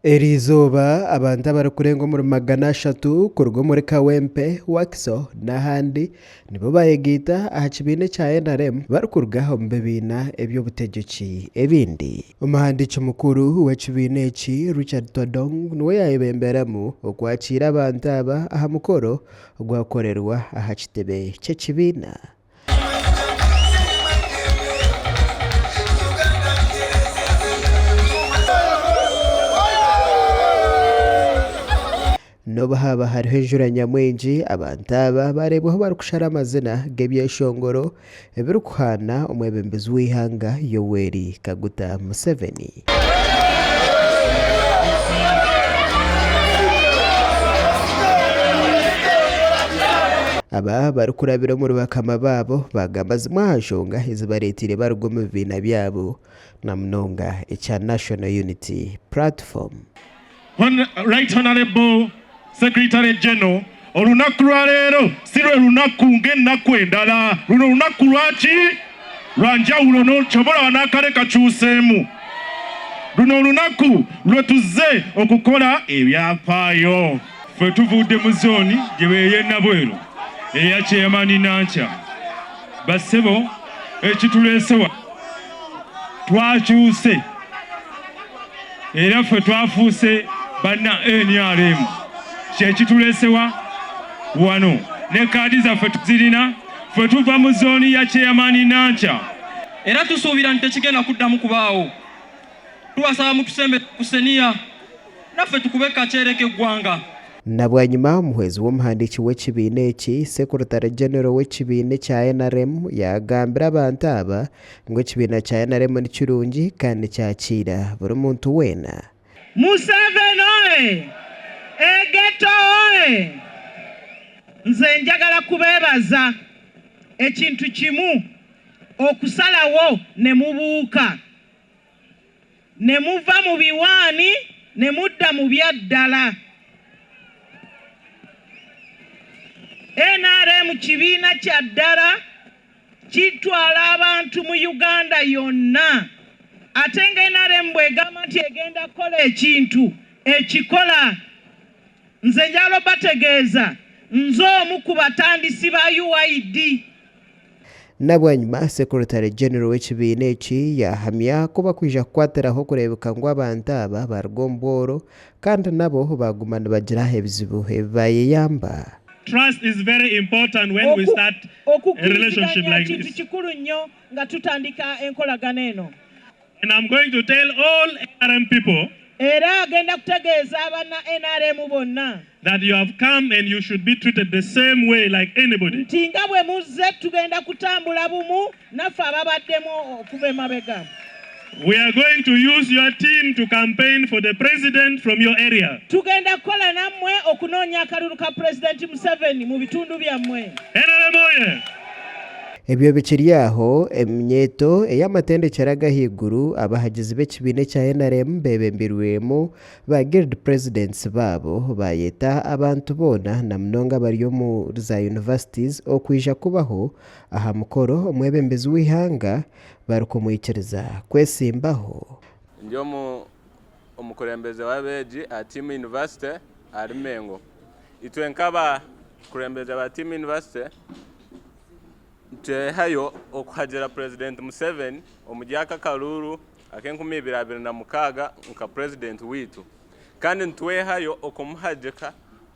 Eriizooba abantu abarikurenga omuri 300 kuruga omuri Kawempe, Wakiso n'ahandi nibo bayegaita aha kibiina ekya NRM barikuruga omu bibiina eby'obutegyeki ebindi. Omuhandiiki mukuru w'ekibiina eki, Richard Todong niwe yayebemberamu okwakiira abantu aba aha mukoro ogwakorerwa aha kitebe ky'ekibiina. N'obu haaba hariho enjura nyamwingi, abantu aba baareebwaho barikushara amazina g'ebyeshongoro ebirikuhaana omwebembezi w'eihanga Yoweri Kaguta Museveni. Aba barikurabira omuri bakama baabo baagamba zimwe aha nshonga ezibareeteire baruga omu bibiina byabo na munonga ekya National Unity Platform. Right Honourable Secretary General, olunaku lwaleero si lwe lunaku ng'ennaku endala. Luno lunaku lwaki? Lwa njawulo kyova olaba n'akale kakyuseemu. Luno olunaku lwe tuzze okukola ebyafaayo. Ffe tuvudde mu zooni gye ey'e Nabweru eya Chairman Nankya. Bassebo ekituleese wano twakyuse era ffe twafuuse banna nrm kyekituleese wa wano ne kaadi zaffe tuzirina ffe tuva mu zooni ya Chairman Nankya. Era tusuubira nti tekigenda kuddamu kubaawo. Tubasaba mutusembe ku seniya naffe tukube kakyere k'eggwanga. Na bwanyima omuhwezi w'omuhandiiki w'ekibiina eki, Secretary General w'ekibiina ekya nrm yaagambira abantu aba ngu ekibiina kya nrm ni kirungi kandi nikyakiira buri muntu weena. Museveni oye! Egeto oye! Nze njagala kubebaza ekintu kimu okusalawo ne mubuuka ne muva mu biwaani ne mudda mu bya ddala. Nrm kibiina kya ddala kitwala abantu mu Uganda yonna ate nga nrm bw'egamba nti egenda kukola ekintu ekikola. Nze njagala obategeeza nze omu ku batandisi ba UYD. Na bwanyima, Secretary General w'ekibiina eki yaahamya ku bakwija kukwatiraho kureebeka ngu abantu aba baaruga omu bworo kandi nabo baaguma nibagira ebizibu ebi baayeyamba. Trust is very important when we start a relationship Okukkiriziganya like kintu this. kikulu nnyo nga tutandika enkolagana eno. And I'm going to tell all NRM people Era agenda kutegeeza abanna nrm bonna. That you have come and you should be treated the same way like anybody. Nti nga bwe muzze tugenda kutambula bumu naffe ababaddemu okuva emabega. We are going to use your team to campaign for the president from your area. Tugenda kukola nammwe okunoonya akalulu ka Pulezidenti Museveni mu bitundu byammwe. NRM oye! Ebyo bikiri aho, eminyeeto ey'amatendekyero ag'ahaiguru, abahagizi b'ekibiina ekya nrm beebembirwemu ba Guild Presidents baabo baayeta abantu boona na munonga abari omu za universities okwija kubaho aha mukoro omwebembezi w'eihanga barikumwikiriza kwetsimbaho. Ndi omukurembeze w'abeegi aha Team University ahari Mengo. Itwe nk'abakurembeze ba Team University nitwehayo okuhagira Purezidenti Museveni omuri aka akaruuru ak'enkumi ibiri abiri na mukaaga nka Purezidenti waitu. Kandi nitwehayo okumuhagika,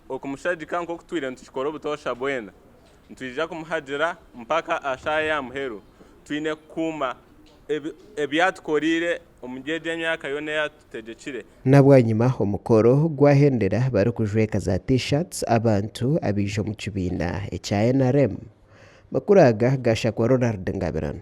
okumushagika nk'oku twire nitukikora obutoosha bwena. Nitwija kumuhagira mpaka aha shaaha eya muheru. Twine kukuuma ebi atukoreire omuri egi emyaka yoona ei atutegyekire. Na bwanyima omukoro gwahendera barikujweka za T-shirts abantu abaija omu kibiina ekya nrm. Makuru aga gashakwa Ronald Ngabirano.